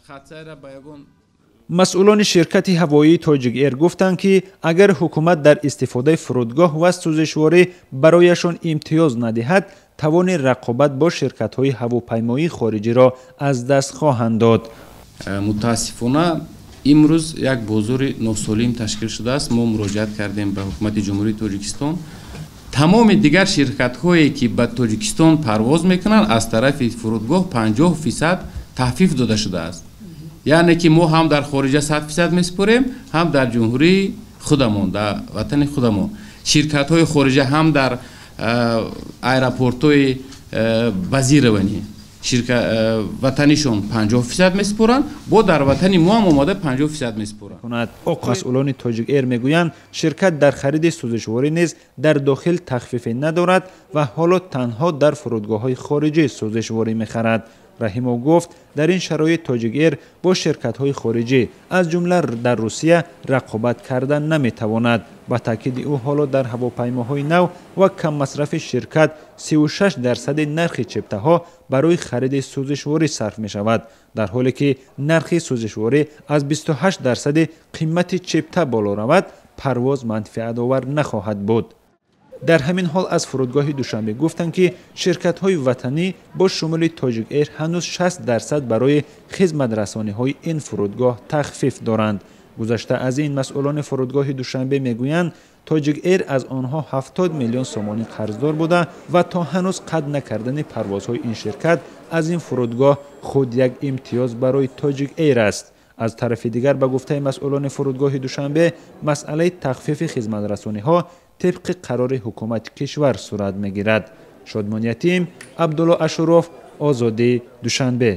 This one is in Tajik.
Хатсайра ба ягон. Масъулони ширкати ҳавоии Тоҷик Эйр гуфтанд, ки агар ҳукумат дар истифодаи фурудгоҳ ва сӯзишворӣ барояшон имтиёз надиҳад, тавони рақобат бо ширкатҳои ҳавопаймоии хориҷиро аз даст хоҳанд дод. Мутаассифона, имрӯз як бозори носолим ташкил шудааст. Мо муроҷиат кардем ба Ҳукумати Ҷумҳурии Тоҷикистон. Тамоми дигар ширкатҳое, ки ба Тоҷикистон парвоз мекунанд, аз тарафи фурудгоҳ 50% тахфиф дода шудааст. Яъне ки мо ҳам дар хориҷа 100% месупорем, ҳам дар ҷумҳурии худамон, дар ватани худамон. Ширкатҳои хориҷа ҳам дар аэропортҳои базированӣ ватанишон 50% месупоранд, бо дар ватани мо ҳам омода 50% месупоранд. Масъулони Тоҷик Эйр мегӯянд, ширкат дар хариди сӯзишворӣ низ дар дохил тахфифе надорад ва ҳоло танҳо дар фурудгоҳҳои хориҷӣ сӯзишворӣ мехарад. Раҳимов гуфт, дар ин шароит Тоҷик Эйр бо ширкатҳои хориҷӣ, аз ҷумла дар Русия, рақобат карда наметавонад. Ба таъкиди ӯ, ҳоло дар ҳавопаймоҳои нав ва каммасрафи ширкат 36 дарсади нархи чиптаҳо барои хариди сӯзишворӣ сарф мешавад, дар ҳоле ки нархи сӯзишворӣ аз 28 дарсади қимати чипта боло равад, парвоз манфиатовар нахоҳад буд. Дар ҳамин ҳол, аз фурудгоҳи Душанбе гуфтанд, ки ширкатҳои ватанӣ бо шумули Тоҷик Эйр ҳанӯз 60% барои хизматрасониҳои ин фурудгоҳ тахфиф доранд. Гузашта аз ин, масъулони фурудгоҳи Душанбе мегӯянд, Тоҷик Эйр аз онҳо 70 миллион сомонӣ қарздор буда ва то ҳанӯз қатъ накардани парвозҳои ин ширкат аз ин фурудгоҳ худ як имтиёз барои Тоҷик Эйр аст. Аз тарафи дигар, ба гуфтаи масъулони фурудгоҳи Душанбе, масъалаи тахфифи хизматрасониҳо тибқи қарори ҳукумати кишвар сурат мегирад. Шодмон Ятим, Абдулло Ашуров, Озодӣ, Душанбе.